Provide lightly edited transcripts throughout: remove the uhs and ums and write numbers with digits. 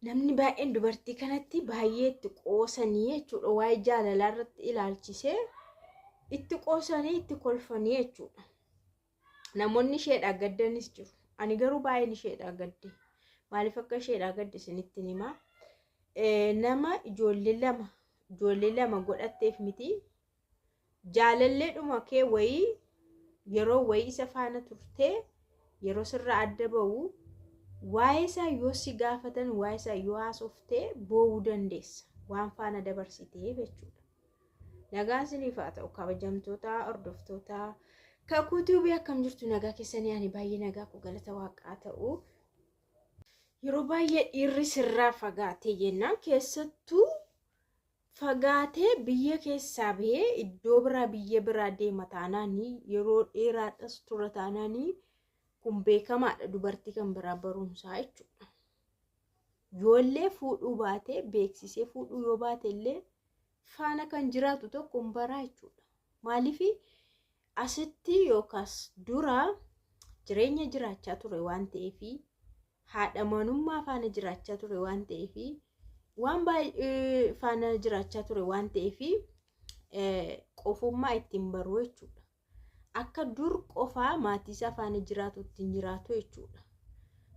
Namni baay'een dubartii kanatti baay'ee itti qoosanii jechuudha. Waa'ee jaalalaa irratti ilaalchisee itti qoosanii itti kolfanii jechuudha. Namoonni isheedhaa gaddanis jiru. Ani garuu baay'een isheedhaa gadde. Maaliif akka isheedhaa gadde isinitti himaa. Nama ijoollee lama godhatteef miti, jaalalleedhuma kee wayii yeroo wayii isa faana turtee, yeroo sirraa adda ba'u, waa'ee isaa yoo si gaafatan, waa'ee isaa yoo haasoftee boo'uu dandeessa, waan faana dabarsitee jechuudha. Nagaan isiniif haa ta'u, kabajamtoota hordoftoota Kakuu Tube, akkam jirtu? Nagaa keessanii? Ani baay'ee nagaa koo, galata Waaqaa ta'u. Yeroo baay'ee dhiirri sirraa fagaatee jennaan, keessattuu fagaatee biyya keessaa bahee iddoo biraa, biyya biraa deema taanaanii, yeroo dheeraadhas tura taanaanii, kun beekamaadha, dubartii kan biraa barumsaa jechuudha. Yoollee fuudhuu baate, beeksisee fuudhuu yoo baate illee, faana kan jiraatu tokko hin baraa jechuudha. Maaliif asitti yookaas dura jireenya jiraachaa ture waan ta'eef, haadha manummaa faana jiraachaa ture waan ta'eef, waan baay'ee faana jiraachaa ture waan ta'eef, qofummaa ittiin baruu jechuudha. Akka dur qofaa maatii isaa faana jiraatu ittiin jiraatu jechuudha.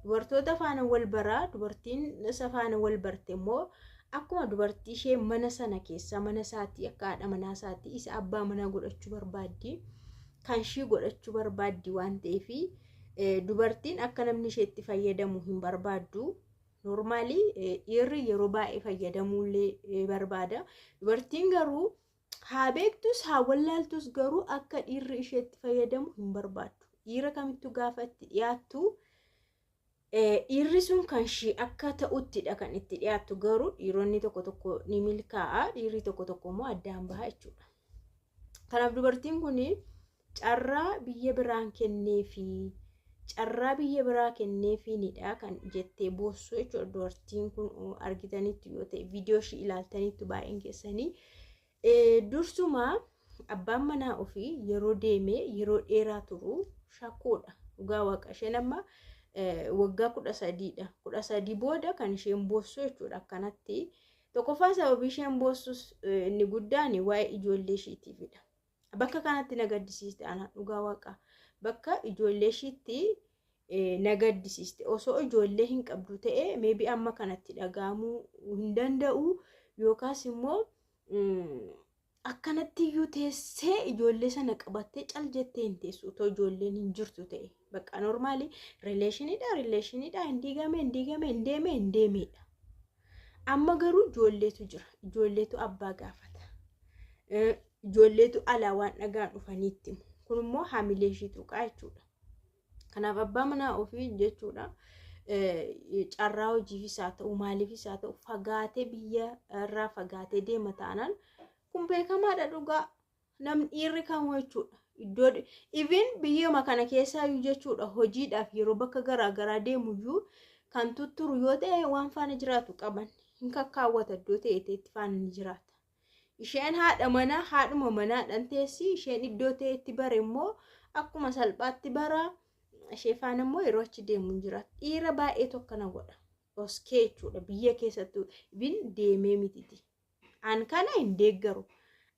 Dubartoota faana wal baraa, dubartiin isa faana wal barte immoo akkuma dubartii ishee mana sana keessa, mana isaatii, akka haadha manaa isaatii isa abbaa manaa godhachuu barbaaddi. Kan ishii godhachuu barbaaddi waan ta'eef, dubartiin akka namni isheetti fayyadamu hin barbaaddu. Normally dhiirri yeroo baay'ee fayyadamuullee barbaada. Dubartiin garuu haa beektus haa wallaaltus, garuu akka dhiirri isheetti fayyadamu hin barbaaddu. Dhiira kamittuu gaafa itti dhiyaattu, dhiirri sun kan ishii akka ta'uttidha kan itti dhiyaattu. Garuu dhiironni tokko tokko ni milkaa'a, dhiirri tokko tokko immoo addaan baha jechuudha. Kanaaf dubartiin kun carraa biyya biraan kenneefi, carraa biyya biraa kenneefiinidha kan jettee boossu jechuudha. Dubartiin kun argitanitti yoo ta'e, viidiyoo ishii ilaaltanitti baay'een keessanii, dursuma abbaan manaa ofii yeroo deemee yeroo dheeraa turu shakkuudha. Dhugaa Waaqa, isheen amma waggaa 13dha. 13 booda kan isheen boossu jechuudha akkanatti. Tokkoffaa, sababii isheen boossus inni guddaan waa'ee ijoollee ishiitiifidha. Bakka kanatti na gaddisiiste ana, dhugaa Waaqa. Bakka ijoollee ishiitti na gaddisiiste. Osoo ijoollee hin qabdu ta'e, maybe amma kanatti dhaga'amuu hin danda'u, yookaas immoo akkanatti iyyuu teessee ijoollee sana qabattee cal jettee hin teessu otoo ijoolleen hin jirtu ta'e. Bakka normally relationiidha, relationiidha, hin diigame, hin diigame, hin deeme, hin deemedha. Amma garuu ijoolleetu jira. Ijoolleetu abbaa gaafata. Ijoolleetu alaa waan dhagaan dhufaniitti himu. Kun immoo haamilee ishii tuqaa jechuudha. Kanaaf abbaa manaa ofii jechuudha. Carraa hojiifis haa ta'u, maaliifis haa ta'u, fagaatee, biyya irraa fagaatee deema taanaan, kun beekamaadha dhugaa. Namni dhiirri kamuu jechuudha. Iddoo even biyyuma kana keessaayyuu jechuudha, hojiidhaaf yeroo bakka garaa garaa deemuyyuu kan tutturu yoo ta'e, waan faana jiraatu qaban hin kakkaawwata, iddoo ta'e ta'etti faana ni jiraata. Isheen haadha manaa, haadhuma manaadhaan teessi. Isheen iddoo ta'etti bare immoo akkuma salphaatti bara ishee faana immoo yeroo achi deemu hin jiraatu. Dhiira baay'eetu akkana godha. Oskee jechuudha, biyya keessattuu bin deemee mititi. An kana hin deeggaru.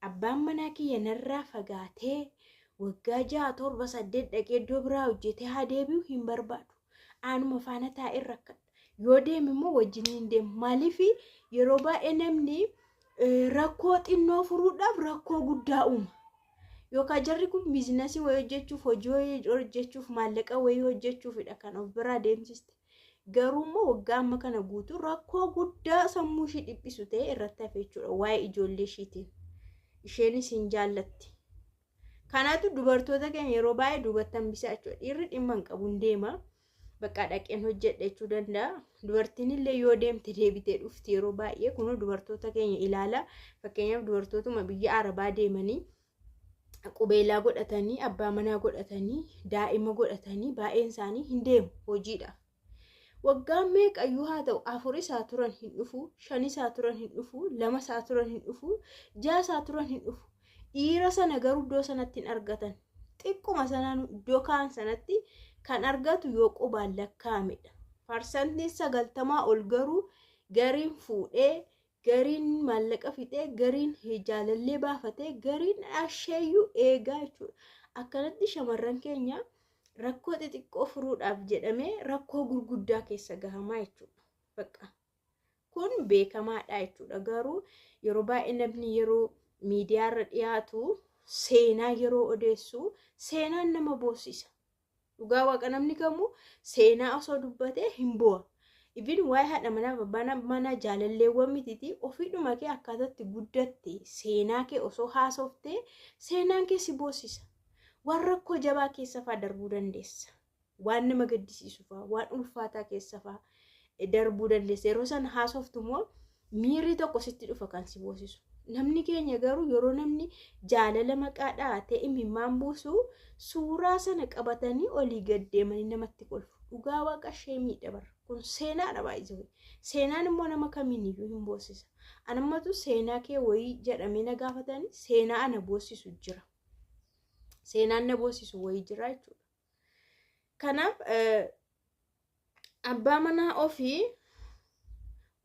Abbaan manaa kiyya narraa fagaatee waggaa 6, 7, 8 dhaqee iddoo biraa hojjetee haa deebi'u hin barbaadu. Anuma faana taa'ee rakkadha. Yoo deeme immoo wajjin hin deemu. Maaliif? Yeroo baay'ee namni rakkoo xinnoo furuudhaaf rakkoo guddaa uuma. Yookaan jarri kun businessii wayii hojjechuuf, hojii wayii hojjechuuf, maallaqa wayii hojjechuufidha kan of biraa deemsiste. Garuu immoo waggaa amma kana guutuu rakkoo guddaa sammuu ishii dhiphisu ta'e irratti hafe jechuudha waa'ee ijoollee ishiitiin. Isheenis hin jaallatti. Kanaatu dubartoota keenya yeroo baay'ee duubatti hambisaa jechuudha. Dhiirri dhimma hin qabu, hin deema. Bakka dhaqeen hojjedha jechuu danda'a. Dubartiin illee yoo deemte deebitee dhufti yeroo baay'ee. Kunoo dubartoota keenya ilaala. Fakkeenyaaf, dubartootuma biyya Arabaa deemanii qubeelaa godhatanii, abbaa manaa godhatanii, daa'ima godhatanii, baay'een isaanii hin deemu hojiidhaaf. Waggaa meeqayyuu haa ta'u, afur isaa turan hin dhufu, shan isaa turan hin dhufu, lama isaa turan hin dhufu, ja'a isaa turan hin dhufu. Dhiira sana garuu iddoo sanatti hin argatan. Xiqquma sanaan iddoo kaan sanatti kan argatu yoo qubaan lakkaa'amedha. Parsantiin 90 ol garuu Gariin fuudhee, gariin maallaqa fixee, gariin jaalallee baafatee, gariin asheeyyuu eegaa jechuudha. Akkanatti shamarran keenya rakkoo xixiqqoo furuudhaaf jedhamee rakkoo gurguddaa keessa gahamaa jechuudha. Bakka kun beekamaadha jechuudha. Garuu yeroo baay'ee namni yeroo miidiyaarra dhiyaatu seenaa yeroo odeessu seenaan nama boossisa. Dhugaa waaqa namni kamuu seenaa osoo dubbatee hin bo'a. Ibin waa'ee haadha manaa abbaa manaa jaalalleewwan mitiiti ofiidhuma kee akkaataatti guddatte seenaa kee osoo haasoftee seenaan kee si boossisa. Waan rakkoo jabaa keessa fa'aa darbuu dandeessa. Waan nama gaddisiisu fa'aa, waan ulfaataa keessa fa'aa darbuu dandeessa. Yeroo sana haasoftu immoo miirri tokko sitti dhufa kan si boosisu. Namni keenya garuu yeroo namni jaalala maqaa dhahatee imimmaan buusu suuraa sana qabatanii olii gad deemanii namatti kolfu. Dhugaa waaqa ishee miidha bara. Kun seenaadha baay'ee. Seenaan immoo nama kamiin iyyuu hin boosisa. Anammatu seenaa kee wayii jedhamee na gaafatanii seenaa ana boosisu jira. Seenaan na boosisu wayii jira jechuudha. Kanaaf abbaa manaa ofii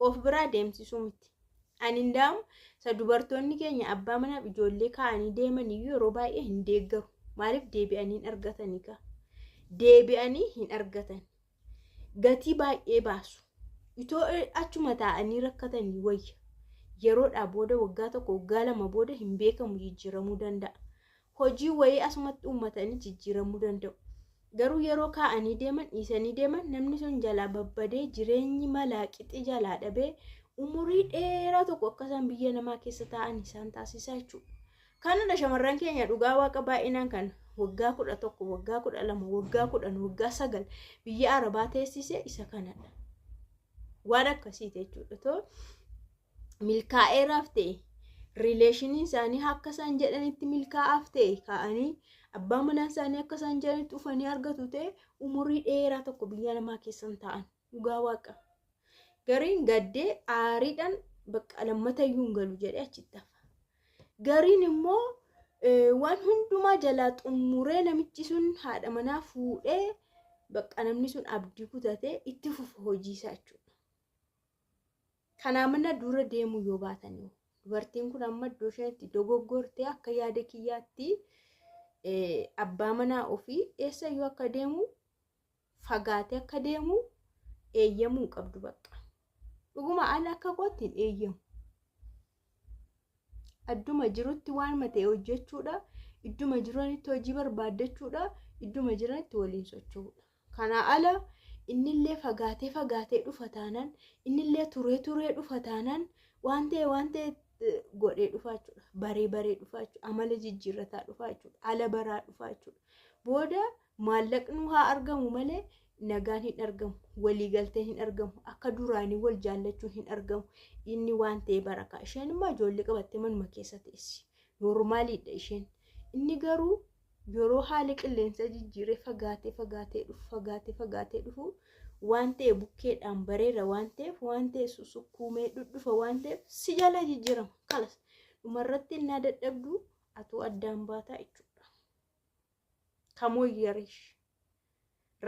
of biraa deemsisuu miti. Ani ndaamu isa dubartoonni keenya abbaa manaaf ijoollee kaa'anii deeman iyyuu yeroo baay'ee hin deeggaru. Maaliif deebi'anii hin argatanii kaa? Deebi'anii hin argatan. Gatii baay'ee baasu. Itoo achuma taa'anii rakkatanii wayya. Yeroodhaa booda waggaa tokko waggaa lama booda hin beekamu jijjiiramuu danda'a. Hojii wayii asumatti uummatanii jijjiiramuu danda'u. Garuu yeroo kaa'anii deeman dhiisanii deeman namni sun jalaa babbadee jireenyi malaa qixi jalaa dhabee umurii dheeraa tokko akka isaan biyya namaa keessa taa'an isaan taasisaa jechuudha. Kanadha shamarran keenya dhugaa waaqa baay'inaan kan waggaa 11, waggaa 12, waggaa 10, waggaa 9 biyya Arabaa teessise isa kanadha. Waan akkasiiti jechuudha. Too milkaa'eeraaf ta'e rileeshiniin isaanii akka isaan jedhanitti milkaa'aaf ta'e kaa'anii abbaa manaa isaanii akka isaan jedhanitti dhufanii argatu ta'e umurii dheeraa tokko biyya namaa keessan taa'an dhugaa waaqa. Gariin gaddee aariidhaan bakka lammata iyyuu hin galu jedhee achitti hafa. Gariin immoo waan hundumaa jalaa xumuree namichi sun haadha manaa fuudhee bakka namni sun abdii kutatee itti fufa hojii isaa jechuudha. Kanaa mana dura deemuu yoo baatanii dubartiin kun amma iddoo isheetti dogoggortee akka yaada kiyyaatti abbaa manaa ofii eessayyuu akka deemu fagaatee akka deemu eeyyamuu hin qabdu bakka. Dhuguma ani akka kootti hin eeyyamu. Adduma jirutti waan ta'e hojjechuudha. Idduma jiranitti hojii barbaaddachuudha. Idduma jiranitti waliin socho'uudha. Kanaa ala innillee fagaatee fagaatee dhufa taanaan innillee turee turee dhufa taanaan waan ta'e godhee dhufa jechuudha. Baree baree dhufa jechuudha. Amala jijjiirrataa dhufa jechuudha. Ala baraa dhufa jechuudha. Booda maallaqni haa argamu malee nagaan hin argamu, waliigalteen hin argamu, akka duraanii wal jaallachuun hin argamu. Inni waan ta'e barakaa. Isheen immoo ijoollee qabattee manuma keessa teessi. Noormaaliidha isheen. Inni garuu yeroo haala qilleensa jijjiiree fagaatee fagaatee dhufu fagaatee fagaatee dhufu waan ta'e bukkeedhaan bareera waan ta'eef waan ta'e susukkuumee dhudhufa waan ta'eef si jala jijjiirama. Kalas dhumarratti innaa dadhabdu atuu addaan baataa jechuudha. Kamooyyareesh.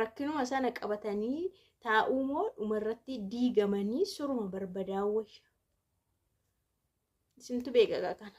Rakkinuma sana qabatanii taa'uu moo dhumarratti diigamanii suruma barbadaa'uu wayya. Isintu beeka kana.